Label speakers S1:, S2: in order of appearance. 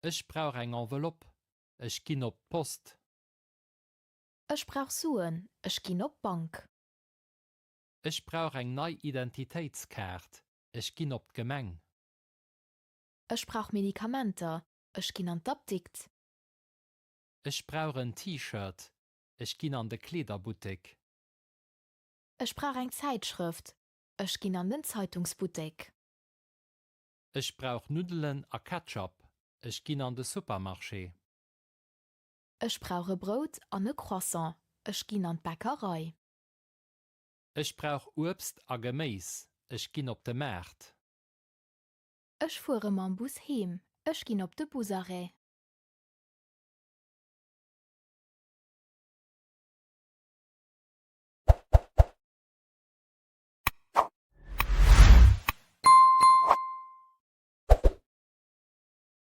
S1: Ech brauch eng Enveloppe. Ech ginn op d'Post.
S2: Ech brauch Suen. Ech ginn op d'Bank.
S1: Ech brauch eng nei Identitéitskaart. Ech ginn op d'Gemeng.
S2: Ech brauch Medikamenter. Ech ginn an d'Apdikt.
S1: Ech brauch en T-Shirt. Ech ginn an de Kleederbuttek.
S2: Ech brauch eng Zäitschrëft. Ech ginn an den Zeitungsbuttek.
S1: Ech brauch Nuddelen a Ketchup. Ech ginn an de Supermarché.
S2: Ech brauch e Brout an e Croissant. Ech ginn an d'Bäckerei.
S1: Ech brauch Uebst a Geméis. Ech ginn op de Maart.
S2: Ech fuere mam Bus heem. Ech ginn op de Busarrêt.